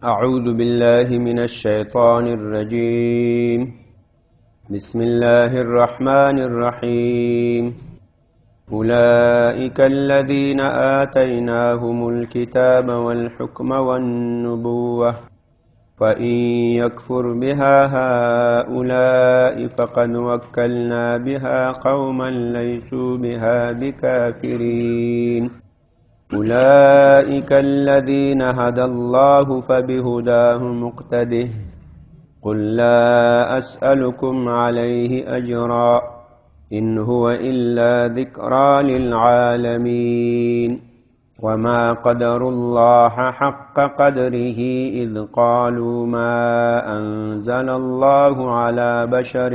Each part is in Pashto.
أعوذ بالله من الشيطان الرجيم. بسم الله الرحمن الرحيم. أولئك الذين آتيناهم الكتاب والحكم والنبوة، فإن يكفر بها هؤلاء فقد وكلنا بها قوما ليسوا بها بكافرين. أولئك الذين هدى الله فبهداه مقتده. قل لا أسألكم عليه أجرا، إن هو إلا ذكرى للعالمين. وما قدروا الله حق قدره إذ قالوا ما أنزل الله على بشر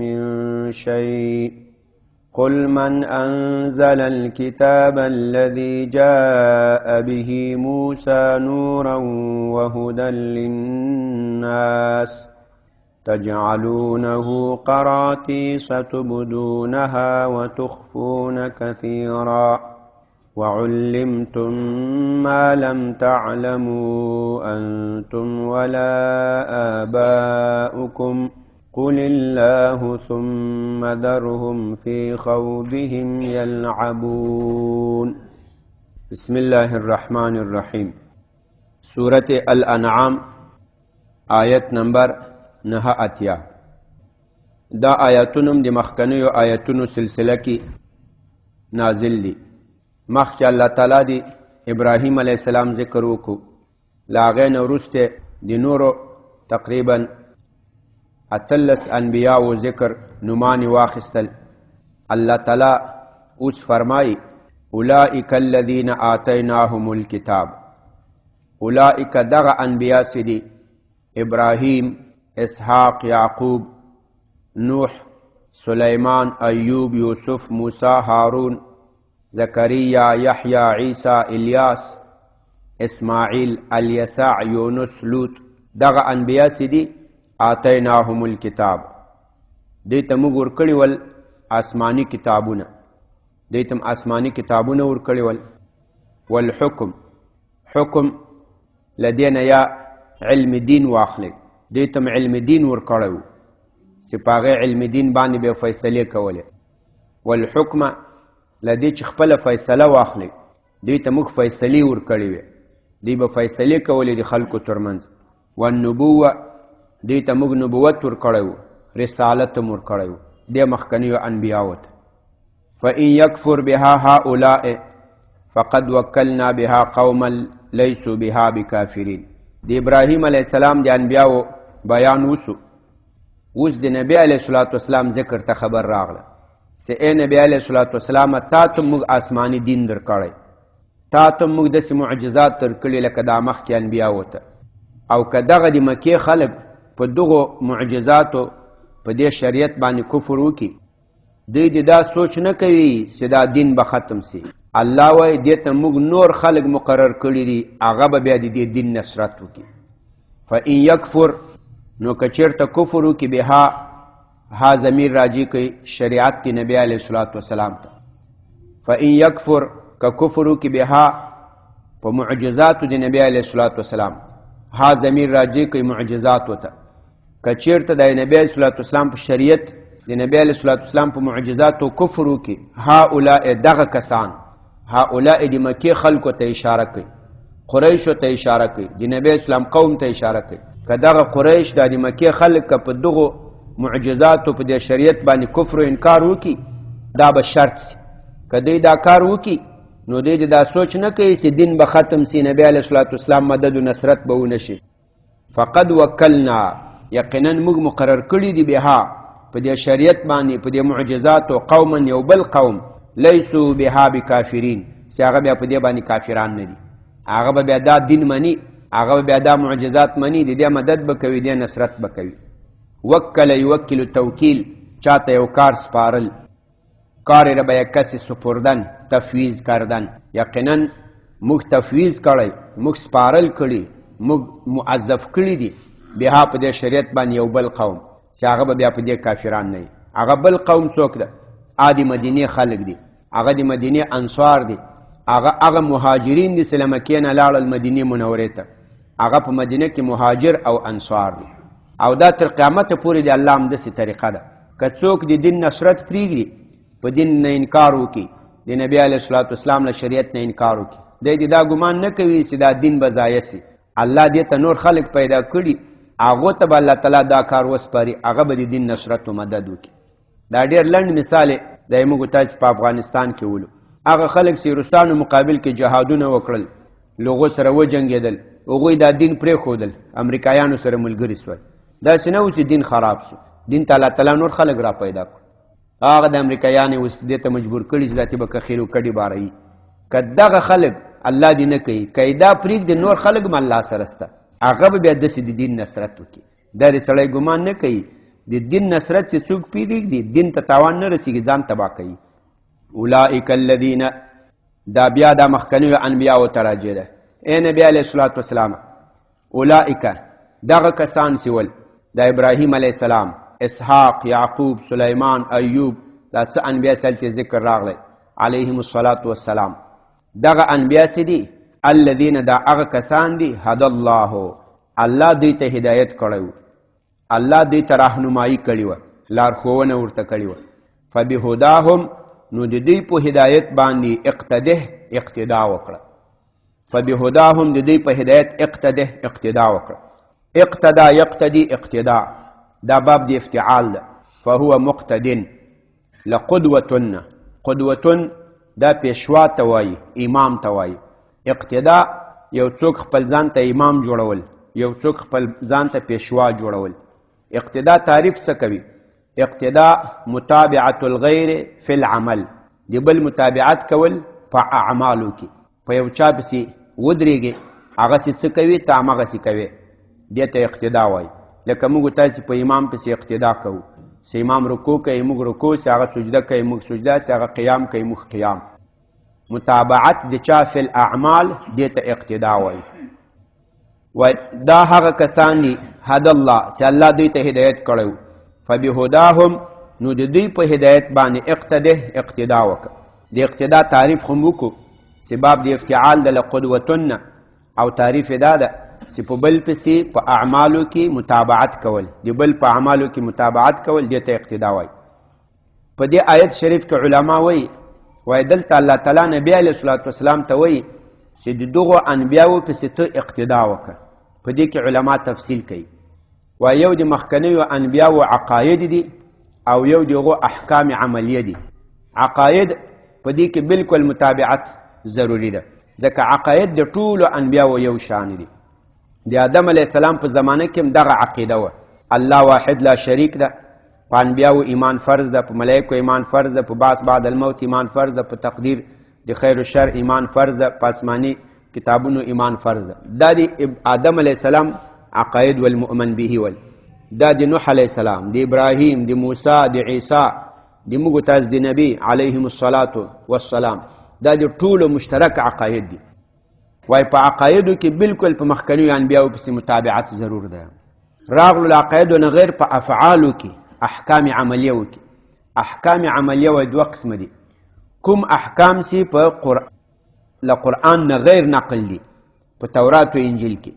من شيء. قل من أنزل الكتاب الذي جاء به موسى نورا وهدى للناس، تجعلونه قراطيس تبدونها وتخفون كثيرا، وعلمتم ما لم تعلموا أنتم ولا آباؤكم، قل الله ثم ذرهم في خوضهم يلعبون. بسم الله الرحمن الرحيم. سورة الأنعام آیت نمبر 89. دا آیتونم د مخکنیو آیتونو سلسله کې نازل دي. مخکې الله تعالی دی ابراهیم علیه السلام ذکر وکړو، له هغې نه وروسته د نورو تقریبا 18 انبیاو ذکر نومان واخیستل. الله تعالی اوس فرمایي اولئک الذین آتیناهم الکتاب. اولئک دغه انبیا چې دي، ابراهیم، اسحاق، یعقوب، نوح، سلیمان، ایوب، یوسف، موسی، هارون، زکریا، یحیی، عیسی، الیاس، اسماعیل، الیسع، یونس، لوط، دغه انبیا چې دي آتیناهم الکتاب، دوی ته موږ ورکړي ول آسماني کتابونه، دوی ته آسماني کتابونه ورکړي ول. والحکم، حکم له دې نه یا علم دین واخلئ، دوی ته علم دین ورکړی و چې په هغې علم دین باندې به فیصلې کولې. والحکمه، له دې چې خپله فیصله واخلئ، دوی ته موږ فیصلې ورکړې وې، دوی به فیصلې کولې د خلکو ترمنځ. والنبوه، دوی ته موږ نبوت ورکړی و، رسالت هم ورکړی و دې مخکنیو انبیاو ته. فإن یکفر بها هؤلاء فقد وکلنا بها قوما لیسوا بها بکافرین. د ابراهیم علیه السلام د انبیاو بیان وسو. اوس د نبی علیه الصلاة والسلام ذکر ته خبر راغله چې ای نبی علیه الصلاة والسلام، تا ته موږ آسماني دین درکړی، تا ته موږ داسې معجزات درکړي لکه دا مخکې انبیاو ته. او که دغه د مکې خلک په دغو معجزاتو په دې شریعت باندې کفر وکړي، دوی دې دا سوچ نه کوي چې دا دین به ختم سي. الله وایي دې ته موږ نور خلک مقرر کړي دي، هغه به بیا د دې دین نصرت وکړي. فإن یکفر، نو که چېرته کفر وکړي، بها، ها ضمیر راجع کوي شریعت کې نبی علیه الصلاة والسلام ته. فإن یکفر، که کفر وکړي بها په معجزاتو د نبی علیه الصلاة والسلام، ها ضمیر راجع کوي معجزاتو ته. که چېرته د نبی علیه الصلاة والسلام په شریعت، د نبی علیه الصلاة والسلام په معجزاتو کفر وکړي، هؤلاء دغه کسان، هؤلاء د مکې خلکو ته اشاره کوي، قریشو ته اشاره کوي، د نبی اسلام قوم ته اشاره کوي. که دغه قریش، دا د مکې خلک که په دغو معجزاتو په دې شریعت باندې کفر و انکار وکړي، دا به شرط سي. که دوی دا کار وکړي، نو دوی دې دا سوچ نه کوي چې دین به ختم سي، نبی علیه الصلاة والسلام مدد و نصرت به ونه شي. فقد وکلنا، یقینا موږ مقرر کړي دي بها په دې شریعت باندې په دې معجزاتو قوما یو بل قوم لیسو بها بکافرین، چې هغه بیا په دې باندې کافران نه دي، هغه به بیا دا دین مني، هغه به بیا دا معجزات مني، د دې مدد به کوي، دې نصرت به کوي. وکل یوکل توکیل، چاته یو کار سپارل، کار را به یک کسی سپردن، تفویض کردن. یقینا موږ تفویض کړی، موږ سپارل کړي، موږ موظف کړي دي بها په دې شریعت باندې یو بل قوم چې هغه به بیا په دې کافران نه وي. هغه بل قوم څوک ده؟ د مدینې خلک دي، هغه د مدینې انصار دي، هغه هغه مهاجرین دي چې له مکې نه لاړل مدینې منورې ته. هغه په مدینه کې مهاجر او انصار دي. او دا تر قیامت پورې د الله همداسې طریقه ده. که څوک د دین نصرت پرېږدي، په دین نه انکار وکړي، د نبی علیه الصلاة والسلام له شریعت نه انکار وکړي، دی دې دا ګمان نه کوي چې دا دین به ضایع سي. الله دې ته نور خلک پیدا کړي، هغو ته به الله تعالی دا کار وسپاري، هغه به د دین نصرت و مدد وکړي. دا ډېر لنډ مثال دی موږ تاسو په افغانستان کې ولو. هغه خلک چې روسانو مقابل کې جهادونه وکړل، لغو سره وجنګېدل، هغوی دا دین پرېښودل، امریکایانو سره ملګري سول. داسې نه و چې دین خراب سو، دین ته الله تعالی نور خلک را پیدا کړل. هغه د امریکایانو اوس دې ته مجبور کړي چې داتې به کخیرو کډې باروي. که دغه خلک الله دې نه کوي، که دا پرېږدي نور خلک هم الله سره سته، هغه به بیا داسې د دین نصرت وکړي. دا دې سړی ګمان نه کوي د دین نصرت چې څوک پرېږدي دین ته تاوان نه رسېږي، ځان تباه کوي. اولئک الذین، دا بیا دا مخکنیو انبیاو ته راجع ده. ای نبی علیه الصلاة والسلام، اولئک دغه کسان چې ول د ابراهیم علیه السلام، اسحاق، یعقوب، سلیمان، ایوب، دا څه انبیا سلته ذکر راغلی علیهم الصلاة والسلام، دغه انبیا څه دي؟ الذین، دا هغه کسان دي، هد الله، الله دوی ته هدایت کړی و، الله دوی ته راهنمایي کړې وه، لارښوونه ورته کړې وه. فبهداهم، نو د دوی په هدایت باندې اقتده، اقتدا وکړه. فبهداهم، د دوی په هدایت اقتده، اقتدا وکړه. اقتدا یقتدي اقتدا، دا باب د افتعال ده. فهو مقتدن لقدوتن، قدوتن دا پیشوا ته وایي، امام ته وایي. اقتدا یو څوک خپل ځان ته امام جوړول، یو څوک خپل ځان ته پیشوا جوړول. اقتدا تعریف څه کوي؟ اقتدا متابعة الغیر فی العمل، د بل متابعت کول په اعمالو کې. په یو چا پسې ودرېږي، هغه څه کوي ته هماغسې کوې، دې ته اقتدا وایي. لکه موږ تاسې په امام پسې اقتدا کوو، چې امام رکوع کوي موږ رکوع، چې هغه سجده کوي موږ سجده، چې هغه قیام کوي موږ قیام. متابعت د چا فی الاعمال، دې ته اقتدا وایي. وای دا هغه کسان دي، هد الله، چې الله دوی ته هدایت کړی و. فبهداهم، نو د دوی په هدایت باندې اقتده، اقتدا وکړه. د اقتدا تعریف هم وکړو چې باب د افتعال د لقدوتن، او تعریف دا ده چې په بل پسې په اعمالو کې متابعت کول، د بل په اعمالو کې متابعت کول، دې ته اقتدا وایي. په دې آیت شریف کې علما وایي، وایي دلته الله تعالی نبی علیه الصلاة والسلام ته وایي چې د دغو انبیاو پسې ته اقتدا وکړه. په دې کې علما تفصیل کوي، وایي یو د مخکنیو انبیاو عقاید دي او یو د هغو احکام عملیه دي. عقاید په دې کې بالکل متابعت ضروري ده، ځکه عقاید د ټولو انبیاو یو شان دي. د آدم علیه السلام په زمانه کې هم دغه عقیده وه، الله واحد لا شریک ده، په انبیاو ایمان فرض ده، په ملایکو ایمان فرض ده، په بعث بعد الموت ایمان فرض ده، په تقدیر د خیر و شر ایمان فرض ده، په آسماني کتابونو ایمان فرض ده. دا د آدم علیه السلام عقاید والمؤمن به ول. دا د نوح علیه السلام، د ابراهیم، د موسی، د عیسی، د موږ تاسو د نبی علیهم الصلاة والسلام، دا د ټولو مشترک عقاید دي. وای په عقایدو کې بالکل په مخکنیو انبیاو پسې متابعت ضرور ده. راغلو له عقایدو نه غیر په افعالو کې احکام عملیه وکي. احکام عملیه وای دوه قسمه دي. کوم احکام سي په قرآن له قرآن نه غیر نقل دي، په تورات او انجیل کې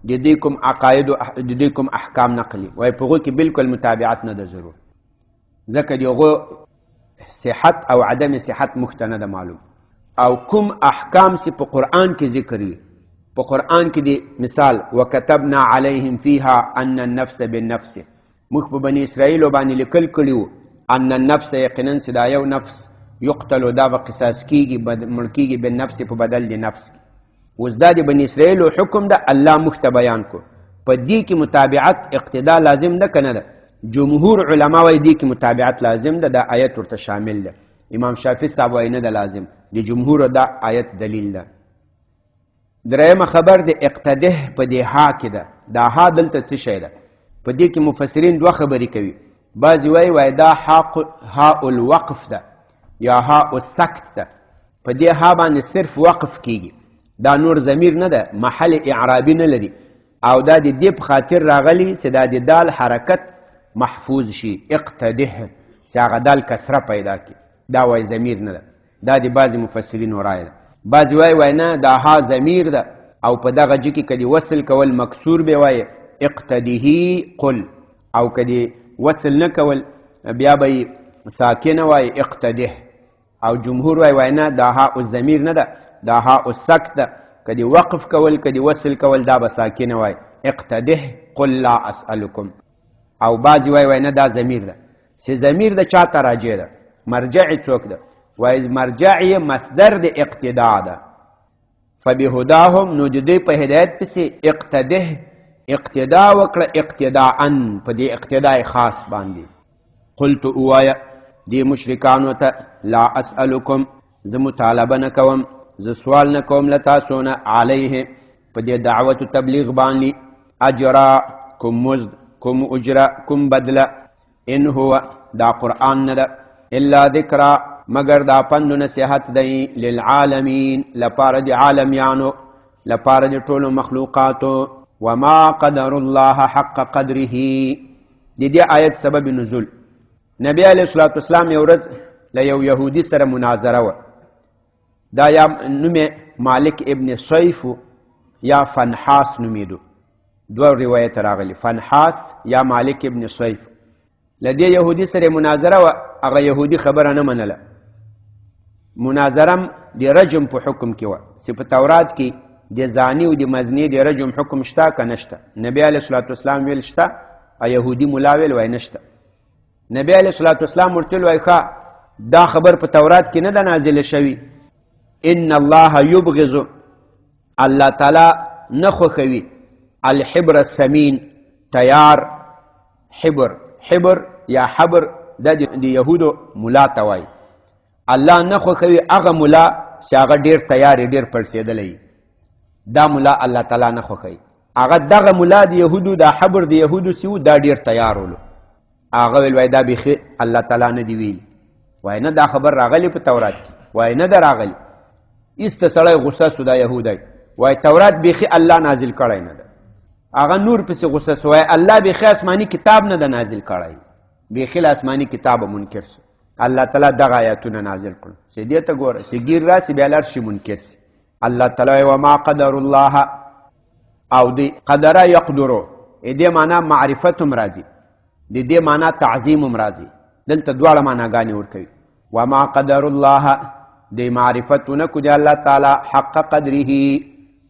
د دې کوم عقاید د دې کوم احکام نقل دي، وای په هغو کې بالکل متابعت نه ده ضرور، ځکه د هغو صحت او عدم صحت موږ ته نه ده معلوم. او کوم احکام چې په قرآن کې ذکر وي، په قرآن کې دی مثال وکتبنا علیهم فیها ان النفس بالنفس، موږ په بني اسرائیلو باندې لیکل کړي وو ان النفس، یقینا چې دا یو نفس یقتل، دا به قصاص کیږي، مړ کیږي بالنفس، په بدل د نفس کې. اوس دا د بني اسرائیلو حکم ده، الله موږ ته بیان کو. په دې کې متابعت اقتدا لازم ده که نه ده؟ جمهور علما وایي دې کې متابعت لازم ده، دا آیت ورته شامل ده. امام شافعي صاحب وایي نه ده لازم، د جمهور دا آیت دلیل ده. درېیمه خبر د اقتده په دې ها کې ده. دا ها دلته څه شی ده؟ په دې کې مفسرین دوه خبرې کوي. بعضې وایي وایي دا ها الوقف ده یا ها السکت ده. په دې ها باندې صرف وقف کیږي، دا نور ضمیر نه ده، محل اعرابي نه لري، او دا د دې په خاطر راغلی چې دا د دال حرکت محفوظ شي، اقتده، چې هغه دال کسره پیدا کړي. دا وایي ضمیر نه ده، دا د بعضې مفسرینو رایه ده. بعضې وایي وایي نه، دا ها ضمیر ده او په دغه جی کې کدی وصل کول مکسور به وای، اقتده قل، او کدی وصل نه کول بیا به ساکنه وای، اقتده. او جمهور وای وای نه، دا ها الضمیر نه ده، دا ها السکت ده، کدی وقف کول کدی وصل کول دا به ساکنه وای، اقتده قل لا اسألکم. او بعضی وای وای نه، دا ضمیر ده، چې ضمیر د چا ته راجع ده، مرجع څوک ده؟ وای مرجع یې مصدر د اقتدا ده. فبهداهم، نو د دوی په هدایت پسې اقتده، اقتدا وکړه، اقتداء په دې اقتداء خاص باندې. قلت اوایا دې مشرکانو ته، لا اسألکم، زه مطالبه نه کوم، زه سوال نه کوم له تاسو نه، علیه په دې دعوت تبلیغ باندې، اجرا کوم مزد، کوم اجره، کوم بدله، ان هو دا قرآن نه ده الا ذکرا، مگر دا پند نصیحت دی، للعالمین لپاره د عالمیانو، لپاره د ټولو مخلوقاتو. وما قدر الله حق قدره. د دې آیت سبب نزول، نبی علیه الصلاة والسلام یو ورځ له یو یهودي سره مناظره وه. دا یا نوم مالک ابن صیف یا فنحاس نومېدو، دوه روایت راغلي، فنحاس یا مالک ابن صیف. له دې یهودي سره مناظره وه، هغه یهودي خبره نه منله. مناظره د رجم په حکم کې وه، چې په تورات کې د زانی او د مزنی د رجم حکم شته که نشته؟ نبی علیه الصلاة والسلام ویل شته، او یهودي ملا ویل وای نشته. نبی علیه الصلاة والسلام ورته ویل ښه، دا خبر په تورات کې نه ده نازله شوي، ان الله یبغض، الله تعالی نه خوښوي، الحبر السمین، تیار حبر، حبر یا حبر د یهودو ملا ته وایي. الله نه خوښوي هغه ملا چې هغه ډیر تیار، ډیر پړسېدلی، دا ملا الله تعالی نه خوښوي. هغه دغه ملا د یهودو، دا حبر د یهودو سیو، دا ډیر تیار ولو. هغه ویل وای دا بیخي الله تعالی نه دی ویلي. وای نه، دا خبر راغلی په تورات کې. وای نه ده راغلی. ایسته سړی غوسه سو، دا یهودی وای تورات بیخي الله نازل کړی نه ده. هغه نور پسې غوسه سو، وای الله بیخي آسماني کتاب نه ده نازل کړی، بیخي له آسماني کتابه منکر سو. الله تعالی دغه آیاتونه نازل کړو چې دې ته ګوره چې ګیر راسي بیا لار شي منکر سي. الله تعالی وما قدر الله، او دی قدر یقدرو، دې معنا معرفت هم راځي، د دې معنا تعظیم هم راځي. دلته دواړه معناګانې ورکوي. وما قدر الله، د معرفت نه کو دی الله تعالی حق قدره،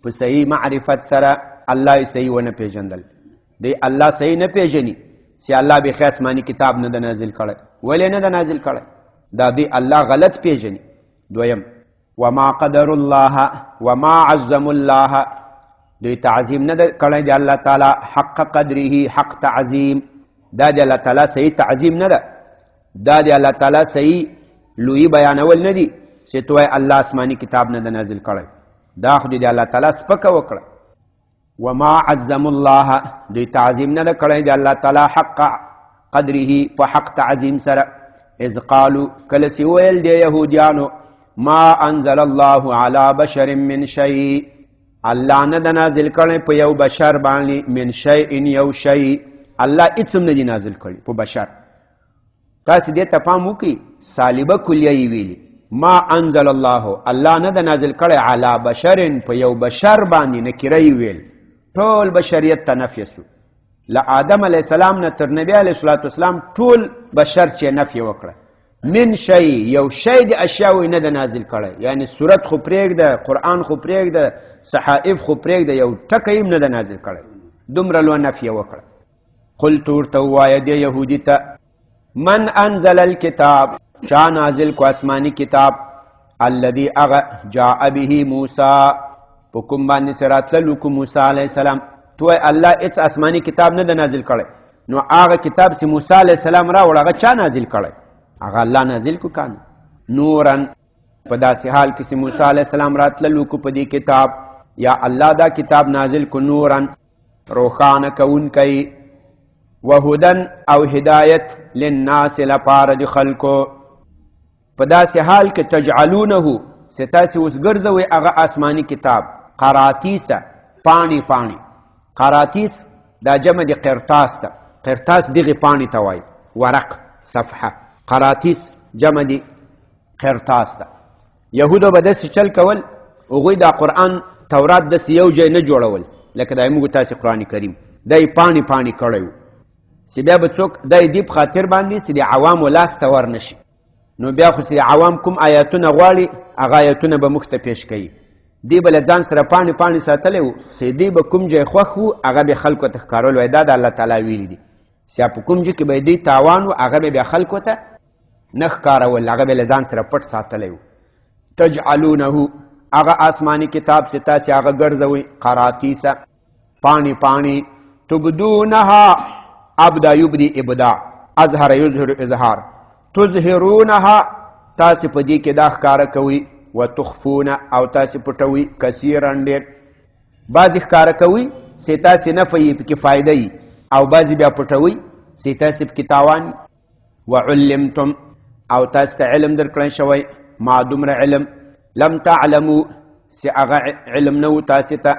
په صحیح معرفت سره الله یې صحیح ونه پیژندل. دی الله صحیح نه پیژني چې الله به آسماني کتاب نه د نازل کړی، ولې نه د نازل کړی؟ دا دی الله غلط پیژني. دویم وما قدر الله وما عظم الله، دوی تعظیم نه کړی دی الله تعالی حق قدره، حق تعظیم. دا دی الله تعالی صحیح تعظیم نه ده، دا دی الله تعالی صحیح لوی بیانول نه دی چې ته وایې الله آسماني کتاب نه ده نازل کړی. دا خو دی الله تعالی سپکه وکړه. وما عظم الله، دوی تعظیم نه کړی دی الله تعالی حق قدره، په حق تعظیم سره. اذ قالو، کله چې ویل دی یهودیانو، ما انزل الله علی بشر من شیء، الله نه د نازل کړی په یو بشر باندې، من شیء یو شی، الله هیڅ هم نه دی نازل کړی په بشر. تاسو دې ته پام وکړئ، سالبه کلیه یې ویلي، ما انزل الله، الله نه د نازل کړی علی بشر، په یو بشر باندې، نکره یې ویل، ټول بشریت ته نفی سو. له آدم علیه السلام نه تر نبی علیه الصلاة والسلام ټول بشر چې نفی وکړه، من شی، یو شی د اشیاو نه د نازل کړی، یعنی سورت خو پرېږده، قرآن خو پرېږده، صحائف خو پرېږده، یو ټکی هم نه د نازل کړی، دومره لویه نفی وکړه. قلت، ورته ووایه دې یهودي ته، من انزل الكتاب، چا نازل کو آسمانی کتاب، الذي اغه جاء به موسی، په کوم باندې سره راتللو کو موسی علیه السلام. تو الله هیڅ آسمانی کتاب نه د نازل کړی، نو هغه کتاب چې موسی علیه السلام راوړ هغه چا نازل کړی؟ هغه الله نازل کو کانه. نورا، په داسې حال کې چې موسی علیه السلام راتللو کو په دې کتاب، یا الله دا کتاب نازل کو نورا، روښانه کوونکی، وهدن او هدایت، للناس لپاره د خلکو. په داسې حال کې تجعلونه، چې تاسې اوس ګرځوئ هغه آسماني کتاب، قراتیسه، پاڼې پاڼې. قراتیس دا جمع د قرطاس ده، قرطاس دغې پاڼې ته وایي، ورق، صفحه. قراتیس جمع د قرطاس ده. یهودو به داسې چل کول، هغوی دا قرآن تورات داسې یو ځای نه جوړول لکه دا موږ تاسې قرآن کریم دا یې پاڼې پاڼې کړی و چې بیا به څوک دا یې دې په خاطر باندې چې د عوامو لاس ته ور نه شي. نو بیا خو چې عوام کوم آیاتونه غواړي هغه آیتونه به موږ ته پیش کوي. دی به له ځان سره پاڼې پاڼې ساتلی و چې دی به کوم ځای خوښ و هغه به خلکو ته ښکارول، وایي دا د الله تعالی ویلي دي. چې په کوم ځای کې به دی تاوان و هغه به بیا خلکو ته نه ښکارول، هغه به له ځان سره پټ ساتلی و. تجعلونه هغه آسماني کتاب چې تاسې هغه ګرځوئ قراطیسه پاڼې پاڼې، تبدونها ابدا یبدي ابدا اظهر یظهر اظهار، تظهرونها تاسې په دې کې دا ښکاره کوئ، وتخفون او تاسې پټوئ کثیرا ډېر. بعضې ښکاره کوئ چې تاسې نفع یې پکې فایده یي، او بعضې بیا پټوئ چې تاسې پکې تاوان. وعلمتم او تاسو ته علم درکړی شوی، ما دومره علم لم تعلمو چې هغه علم نه و تاسې ته،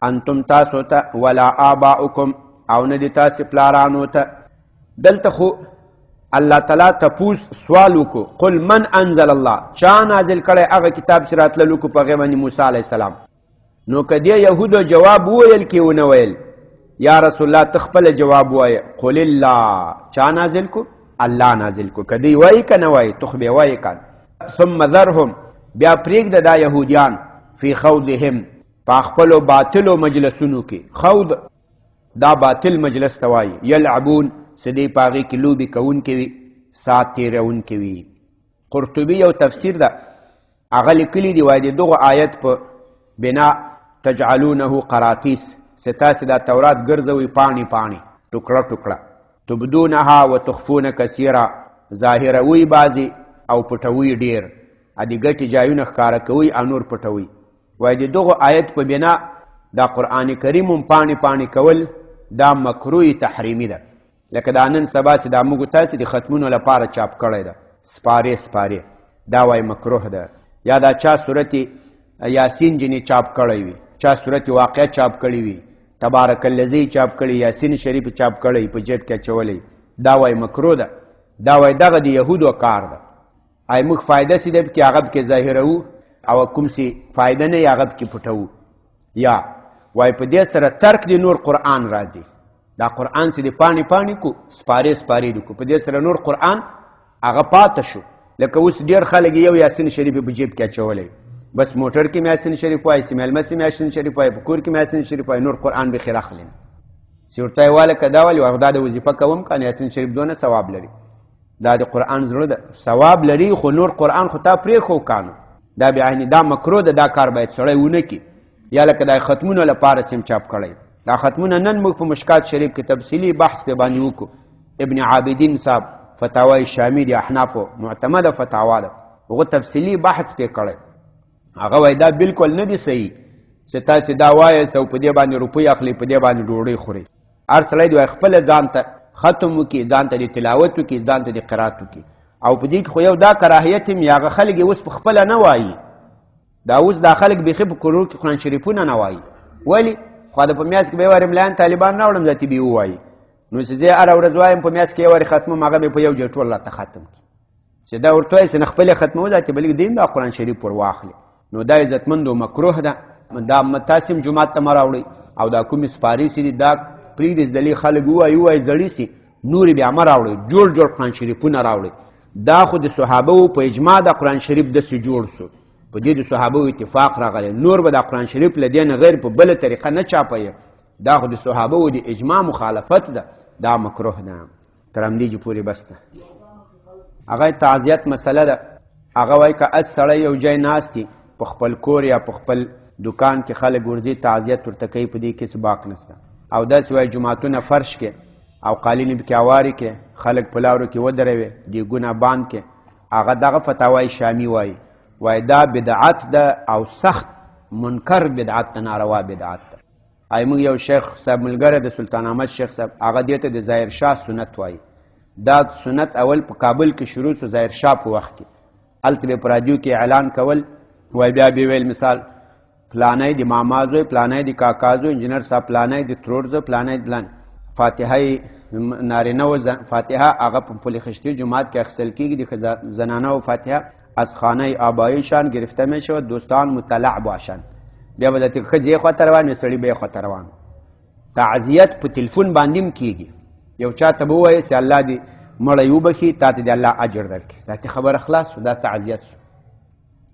انتم تاسو ته، ولا آباؤکم او نه دي تاسې پلارانو ته. دلته خو الله تعالی تپوس سوال وکړو، قل من انزل الله، چا نازل کړی هغه کتاب چې راتللو کو په هغې باندې موسی علیه السلام. نو که دې یهودو جواب وویل کې ونه ویل، یا رسول الله ته خپله جواب ووایه، قل الله، چا نازل کو؟ الله نازل کو. که دی وایي که نه وایي، ته خو بیا وایې که. ثم ذرهم بیا پرېږده دا یهودیان فی خوضهم په خپلو باطلو مجلسونو کې. خوض دا باطل مجلس ته وایي، یلعبون چې دی په هغې کې لوبې کوونکي وي، ساعت تېروونکي وي. قرطبي یو تفسیر ده هغه لیکلي دي، وایي د دغه آیت په بنا تجعلونه قراطیس چې تاسې دا تورات ګرځوئ پاڼې پاڼې ټوکړه ټوکړه، تبدونها وتخفون کثیرا، ظاهروئ بعضې او پټوئ ډېر، د ګټې جایونه ښکاره کوئ او نور پټوئ. وایي د دغه آیت په بنا دا قرآن کریم هم پاڼې پاڼې کول دا مکروه تحریمي ده. لکه دا نن سبا چې دا موږ تاسې د ختمونو لپاره چاپ کړی ده سپارې سپارې، دا وایي مکروه ده. یا دا چا سورت یاسین جنې چاپ کړی وي، چا سورت واقعه چاپ کړی وي، تبارک الذی چاپ کړی، یاسین شریف چاپ کړی په جیب کې اچولی، دا وایي مکروه ده. دا وایي دغه د یهودو کار ده. آی موږ فایده سي ده پکې هغه پکې ظاهروو او کوم سي فایده نه هغه پکې پټوو. یا وای په دې سره ترک دی نور قرآن راځي، دا قرآن سي د پاڼې پاڼې کو سپارې سپارې دي کو، په دې سره نور قرآن هغه پاته شو. لکه اوس ډېر خلک یو یاسین شریف په جیب کې اچولی، بس موټر کې مې یاسین شریف وایي، چې مېلمه سي مې یاسین شریف وایي، په کور کې مې یاسین شریف وایي، نور قرآن بېخي راخلي نه. چې ورته یې واله که دا ولې وایي، دا د وظیفه کوم که نه، یاسین شریف دونه ثواب لري، دا د قرآن زړه ده، ثواب لري، خو نور قرآن خو تا پرېښو کانو. دا بیا یعنې دا مکروه ده، دا کار باید سړی ونه کړي. یا لکه دا ختمونو لپاره سیم چاپ کړی، دا ختمونه نن موږ په مشکات شریف کې تفصیلي بحث پې باندې وکړو. ابن عابدین صاحب فتاوی شامی دی احنافو معتمده فتاوا ده، هغه تفصیلي بحث پې کړی. هغه وایي دا بالکل نه دی صحیح چې تاسې دا وایاست او په دې باندې روپۍ اخلئ، په دې باندې ډوډۍ خورئ. هر سړی دی وایي خپله ځان ته ختم وکړي، ځان ته د تلاوت وکړي، ځان ته د قرات وکړي. او په دې کې خو یو دا کراهیت هم هغه خلک یې اوس په خپله نه وایي. دا اوس دا خلک بیخي په کورونو کې قرآن شریفونه نه وایي. ولې؟ خو د په میاشت کې به یې وارې ملایان طالبان راوړم ذاتي به یې ووایي. نو چې زه هره ورځ وایم په میاشت کې یو وارې ختموم، هغه به په یو ځای ټول راته ختم کړي. چې دا ورته وایي چې نه خپلې ختموو ذاتي بلکې دین دا قرآن شریف ور واخلي. نو دا عزتمند او مکروه ده. دا تاسې هم جومات ته مه راوړئ او دا کومې سپارې چې دي دا پرېږدئ چې د لې خلک ووایي ووایي زړې سي، نورې بیا مه راوړئ، جوړ جوړ قرآن شریفونه راوړئ. دا خو د صحابه په اجماع د قرآن شریف داسې جوړ سو، په دې د صحابه اتفاق راغلی. نور به دا قرآن شریف له دې نه غیر په بله طریقه نه چاپوي. دا خو د صحابه د اجماع مخالفت ده، دا مکروه ده. تر همدې جې پورې بس ده. هغه تعزیت مسله ده. هغه وایي که اس سړی یو ځای ناست وي په خپل کور یا په خپل دکان کې خلک ورځي تعزیت ورته کوي، په دې کې څه باک نشته. او داسې وایي جوماتونه فرش کې او قالینې پکې اوارې کې خلک په لارو کې ودروي، دیګونه باند کې، هغه دغه فتاوی شامی وایي، وایي دا بدعت ده او سخت منکر بدعت ده، ناروا بدعت ده. آی موږ یو شیخ صاحب ملګری د سلطان احمد شیخ صاحب، هغه دې ته د ظاهر شاه سنت وایي. دا سنت اول په کابل کې شروع سو ظاهر شاه په وخت کې، هلته به په رادیو کې اعلان کول، وایي بیا به ویل مثال پلانی د ماما زوی، پلانی د کاکا زوی، انجینر صاحب پلانی د ترور زوی، پلانی د پلانی. فاتحه نارینه و فاتحه هغه په پل خشتي جومات کې اخیستل کېږي، د زنانه و فاتحه از خانه آبایشان گرفته می شود، دوستان مطلع باشند. بیا به د ښځې یې خواته روان وي، سړي به یې خواته روان. تعزیت په تلفون باندې هم کېږي. یو چا ته به ووایې چې الله دې مړی وبښي، تا ته دې الله اجر درکړي، دا ته خبره خلاص شو، دا تعزیت شو.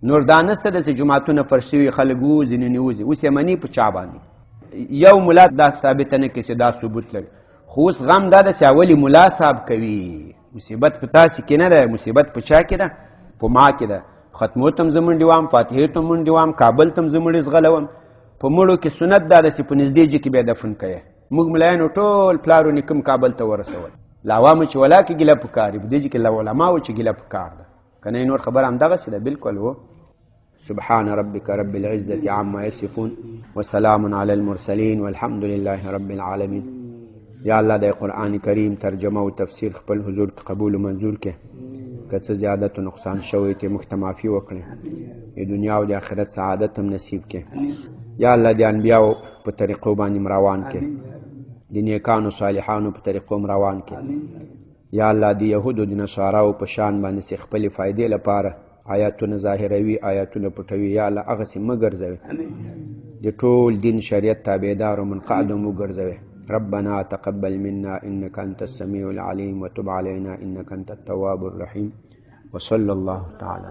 نور دا نسته داسې جوماتونه فرش شوي، خلک ووځي نه ووځي. اوس یې مني په چا باندې؟ یو ملا دا ثابته نه کړي چې دا ثبوت لري، خو اوس غم دا ده چې اولې ملا صاحب کوي. مصیبت په تاسې کې نه ده، مصیبت په چا کې ده؟ په ما کې ده. ختمو ته هم زه منډې وام، فاتحې ته هم منډې وام، کابل ته هم زه مړي ځغلوم. په مړو کې سنت دا ده چې په نږدې جي کې بیا دفن کوې. موږ ملایانو ټول پلارو نیکم کابل ته ورسول. له عوامو چې ولاکې ګیله پکار په دې کې له علماو چې ګیله پکار ده، که نه نور خبره همدغسې ده بالکل و. سبحان ربك رب العزة عما يصفون وسلام على المرسلين والحمد لله رب العالمين. یا الله د قرآن کریم ترجمه او تفسیر خپل حضور کې قبول و منظور کې، که څه زیادت و نقصان شوی ته موږ ته معافي وکړي، د دنیا او د آخرت سعادت هم نصیب کې. یا الله د انبیاو په طریقو باندې روان کې، د نیکانو صالحانو په طریقو روان کې. یا الله د یهودو د نصاراو په شان باندې چې خپلې فایدې لپاره آیاتونه ظاهروي، آیاتونه پټوي، یا الله هغسې مه ګرځوي. د ټول دین شریعت تابعدار او منقاد مو ګرځوي. ربنا تقبل منا إنك أنت السميع العليم وتب علينا إنك أنت التواب الرحيم وصلى الله تعالى.